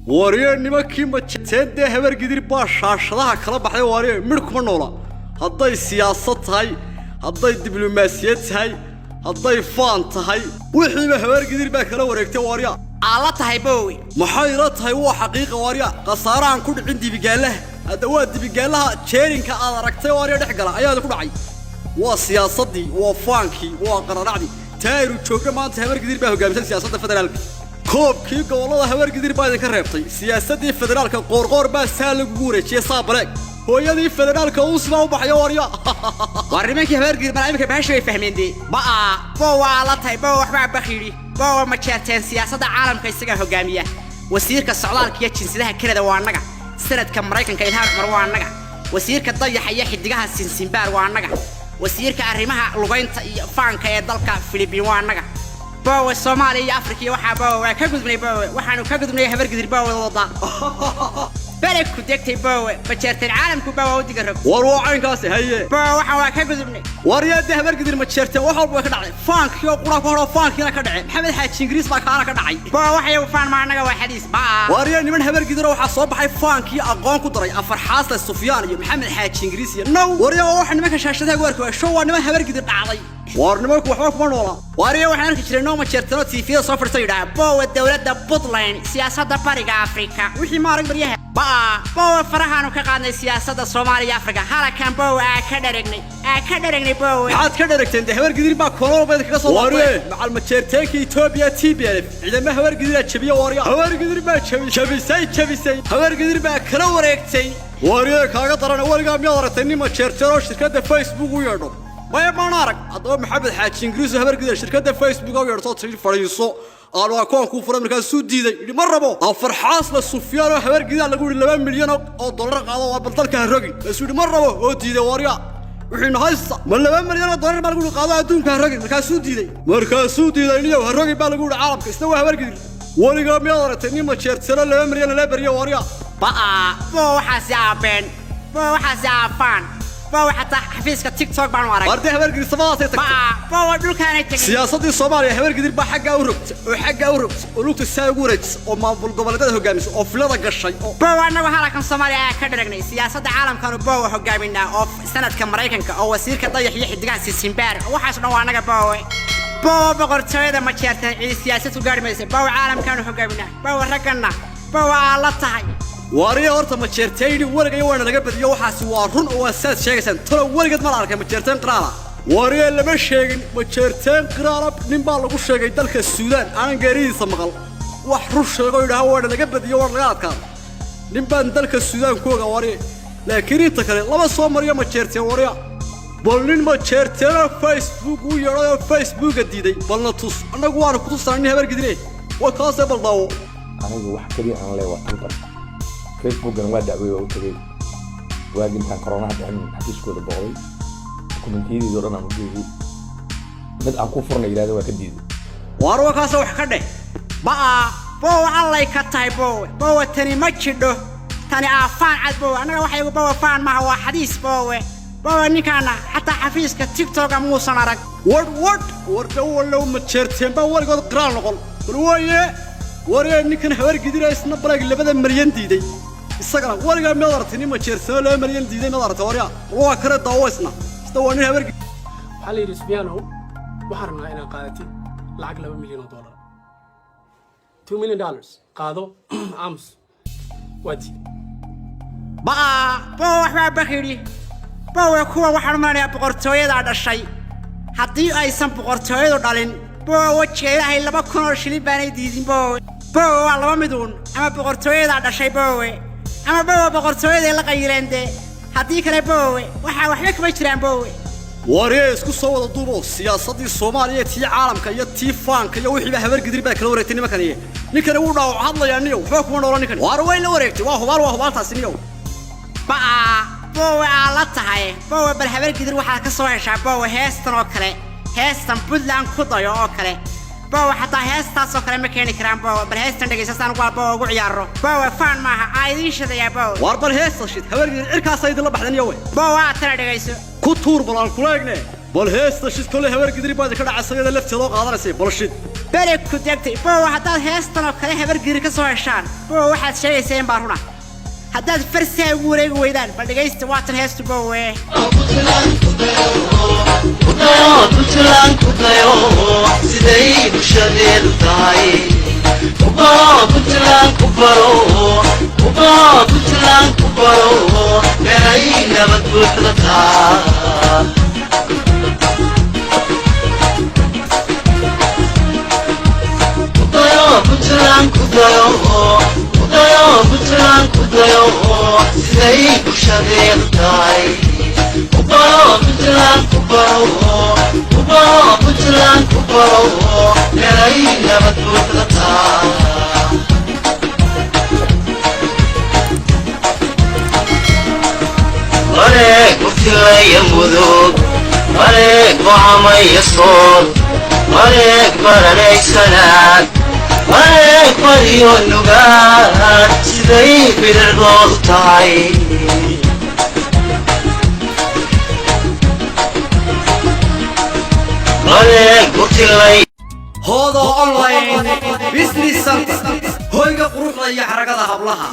Warye, nimankii Majeerteen dee Habargidir baa shaashadaha kala baxday. Warye, midh kuma noola. Hadday siyaasad tahay, hadday diblomaasiyad tahay, hadday faan tahay, wixiiba Habargidir baa kala wareegtay, waarya. Aala tahay, boowe. Maxay la tahay? Waa xaqiiqa, waarya. Khasaarahan ku dhicin dibigaalaha hadda waa dibigaalaha jeerinka aad aragtay, waarya, dhex gala ayaa ku dhacay. Waa siyaasaddii, waa faankii, waa qararacdii. Taayru joogna maanta Habargidir baa hogaamisan siyaasadda federaalka. Koobkii gobollada Habargidir baa idinka reebtay. Siyaasaddii federaalka Qoorqoor baa saa lagugu wareejiyey. Saa baleeg, hooyadii federaalka uus baa u baxaya, waarya. Waar, nimankii Habaargidir baa imika bahasha way fahmeen dee. Ba'a, boowa, aala tahay, boowa, waxbaa bakhiidhi, boowa. Majeerteen siyaasadda caalamka isagaa hogaamiya. Wasiirka socdaalka iyo jinsiyadaha Kanada waa annaga. Sanadka Maraykanka Ilhaan Cumar waa annaga. Wasiirka dayaxa iyo xidigaha Sinsimbaar waa annaga. Wasiirka arrimaha lugaynta iyo faanka ee dalka Filibiin waa annaga, boowe. Soomaaliya iyo Afrika iyo waxaa, boowe, waa ka gudbnay, boowe. Waxaanu ka gudbnay Habargidir boowe wada beleg ku degtay, boowe. Majeerteen caalamku baa waa u diga rog. War, waa caynkaasi, haye. Boowe, waxaan waa ka gudubnay. Waryaa, dee Habargidir Majeerteen wax walba way ka dhacday. Faankii oo qura ku hadho, faankiina ka dhacay. Maxamed Xaaji Ingiriis baa kaana ka dhacay. Boowe, waxay faan ma annaga, waa xadiis baa. Waaryaa, niman Habargidiroo waxaa soo baxay faankii aqoon ku daray, afar xaasle Sufyaan iyo Maxamed Xaaji Ingiriis iyo now. Waryaa, waa waxa nimanka shaashadaha ku arki waay show. Waa niman Habargidir dhacday. Waar, nimanku waxba kuma noola. Waariyo, waxaan arki jiray noo Majeertano TV-yada soo fadhiista yidhaha, boowe, dowladda Puntland, siyaasadda Bariga Afrika, wixii ma arag baryaha. Ba'a, boowe, farahaanu ka qaadnay siyaasadda Soomaaliya iyo Afrika halakan, boowe. Aa ka dharagnay, aa ka dharagnay, boowe. Maxaad ka dharagteen? Dee Habargidir baa koolal bayda kaga soo. Warye, macal Majeerteenka Etoobiya TPLF ciidama Habargidiraa jabiye. Waarya, Habargidir baa jabisay, jabisay. Habargidir baa kala wareegtay. Warye, kaaga daran, weligaa miyaad aragtay nin Majeerteen oo shirkadda Facebook u yeedho? Maya, maan arag. Haddaba Maxamed Xaaji Ingiriis oo Habargidir shirkadda Facebook u yeedho, tii fadhiiso, aanu akoon kuu furay, markaasuu diiday, yidhi ma rabo. Afar xaasla Sufyaan oo Habargidaa lagu yidhi $2 milyan qaado, waa bal dalka ha rogin, markaasuu yidhi ma rabo oo diiday. Waarya, wuxuu haysta ma $2 milyan oo baa lagu yidhi qaado, adduunka ha rogin, markaasuu diiday. Markaasuu diiday, niyow ha rogin baa lagu yidhi caalamka. Isna waa Habargidir. Weligaa miyaad aragtay nin Majeertano 2 milyan lala baryo, waarya? Ba'a, boowe, waxaasi aabeen, boowe, waxaasi aafaan, boowe. Xataa xafiiska TikTok baanu arag. Wardee, Habargidir samadaasay tagtay. Ba'a, boowe, dhulkaanay tegin. Siyaasaddii Soomaaliya Habargidir baa xaggaa u rogta oo xaggaa u rogta oo lugta saa ugu wareejisa oo maamul goboleedyada hogaamisa oo filada gashay oo Boowe, annagu halakan Soomaaliya ayaa ka dharagnay. Siyaasadda caalamkanu, boowe, hogaaminaa oo sanadka Maraykanka oo wasiirka dayax iyo xidigaha Sisimbaar, waxaas dhan waa annaga, boowe. Boowe, boqortooyada Majeerteen ciid siyaasad ku gaari maysa, boowe. Caalamkaanu hogaaminaa, boowe. Ragganna, boowe, aa la tahay. Waariya, horta Majeerteyni weligaya waana laga badiyo. Waxaasi waa run oo waa saad sheegaysaan. Talo, weligeed ma la arkay Majeerteen qiraala? Waariya, lama sheegin Majeerteen qiraala. Nin baa lagu sheegay dalka Suudaan aanan geeridiisa maqal. Wax run sheego yidhaha waana laga badiyo, waana laga adkaado, nin baan dalka Suudaan ku ogaa, waariya. Laakiin inta kale lama soo mariyo Majeerteen, waariya. Bal nin Majeerteenoo Facebook u yeedhay oo Facebooka diiday balna tus. Annagu waana ku tusana nin Habargidine waa kaasee, bal daawo. Anigu wax keliya aan leeyahay waa Twitter. Facebookana waa dacwey, waa u tegey waagi intaan koronaha dhicin, xafiiskooda booqday, dokumentiyadiisa o dhan aan u geeyey. Mid aan ku furna yidhahda waa ka diiday. Waar, waa kaase, wax ka dheh. Ba'a, boowe, allay ka tahay, boowe. Boowe, tani ma jidho, tani aa faan cad, boowe. Annaga waxaygu, boowe, faan maaha, waa xadiis, boowe. Boowe, ninkaana xataa xafiiska TikToka muusan arag. Wadh wadh, wardha wallow, Majeerteen baa weligood qiraal noqon. Bal waaye, waree, ninkan Habargidira isna balaag 2 milyan diiday isagana. Weligaa miyaad aragtay nin Majeertano 2 milyan diiday? Miyaad aragtay, waryaa? Bal waa kare, daawo isna. Isna waa nin Habargid. Waxaa la yidhi, Sufyaanow, waxaan rabnaa inaad qaadatid lacag $2 milyan, $2 million qaado. Aamus, waa diiday. Ba'a, boowe, waxbaa bakidhi, boowe. Kuwa waxaan u malanayaa boqortooyadaa dhashay. Haddii aysan boqortooyadu dhalin, boowe, wejiga Ilaahay 2,000 oo shilin baanay diidin, boowe. Boowe, waa laba miduun: ama boqortooyadaa dhashay, boowe, ama, boowe, boqortooyaday la qayileen dee. Haddii kale, boowe, waxaa waxba kama jiraan, boowe. Waree, isku soo wada duubo, siyaasaddii Soomaaliya, tii caalamka iyo tii faanka iyo wixiiba Habargidir baa kala wareegtay nimankani. Ninkani wuu dhaawac hadlayaa, niyow, waxba kuma noola ninkani. Waar, way la wareegtay, waa hubaal, waa hubaaltaasi, niyow. Ba'a, boowe, aa la tahay, boowe. Bal Habargidir waxaad ka soo heshaa, boowe, heestan oo kale, heestan Puntland ku dayo oo kale, boowe. Xataa heestaas oo kale ma keeni karaan, boowe. Bal heestan dhegaysa saan ugu boowe ugu ciyaaro, boowe. Faan maaha, aa idiin shidayaa, boowe. Waar, bal heesta shid. Habargidir cirkaasa idinla baxday, niyowe. Boowe, aad tana dhegayso. Ku tuur, bal aan kula egne. Bal heesta shid. Kolley Habargidir baa idinka dhacay, sayada lafteeda oo qaadanaysay. Bal shid. Bere ku degtay, boowa. Haddaad heestan oo kale Habargidir ka soo heshaan, boowa, waxaad sheegayseen baa runa. Haddaad farsiha ugu wareegi weydaan, bal dhegaysta, waatan heestu, boowe. Puntland ku dayo, siday bulshadeedu tahay ku baro. Puntland ku baro, ku baro, Puntland ku baro, meelay nabad buuxda taa. Ku dayo Puntland, ku dayo, ku dayo Puntland, ku dayo, siday bulshadeedu tahay ku baro. Puntland ku baro, ku baro, Puntland ku baro, meelay nabad buuxda taa. Wareeg murtilaya Mudug, wareeg Bocamaya Sool, wareeg Baranaysanaag, wareeg Bariyo Nugaad, siday bidicdoodu tahay. Wareeg murtilay. Hoodo Online Business Center, hoyga quruxda iyo xaragada hablaha,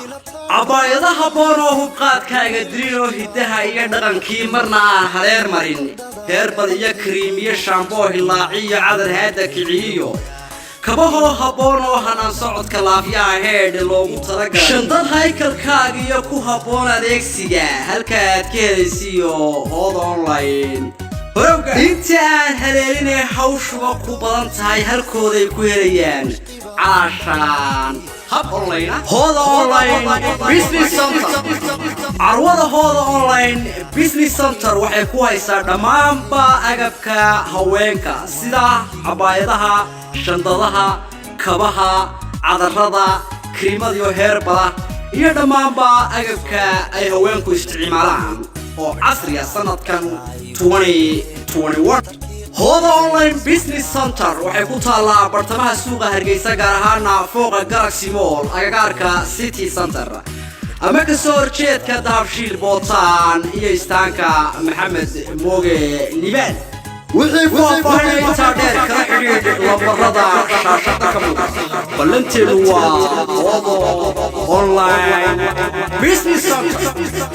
cabaayadaha boon oo hubqaadkaaga dirinoo hiddaha iyo dhaqankii marna aan hareer marin, herbal iyo cream iyo shampoo hilaaci iyo cadar haada kiciyiyo kabahoo habboon oo hanaan socodka laafyaha heedhe loogu talagalay, shandad haykalkaaga iyo ku habboon adeegsiga, halka aad ka helaysiyo Hooda Online horowga. Inta aan haleelinee hawshuba ku badan tahay, halkooday ku helayaan calaashaan hab online ah. Hooda Online Business Center, carwada Hooda Online Business Center waxay ku haysaa dhammaanba agabka haweenka, sida cabaayadaha, shandadaha, kabaha, cadarada, kiriimadiyo heerbala iyo dhammaanba agabka ay haweenku isticmaalaan oo casriya sanadkan 2021. Hooda Online Business Center waxay ku taallaa bartamaha suuqa Hargeysa, gaar ahaana fooqa Galaxy Mall, agagaarka City Center, ama ka soo horjeedka Dahabshiil Bootaan iyo istaanka Maxamed Mooge Liibaan. Wixii faahfaahin intaa dheer, kala xidhiidh lambarada shaashada ka muuqda. Ballanteedu waa Hoodo Online Business Center.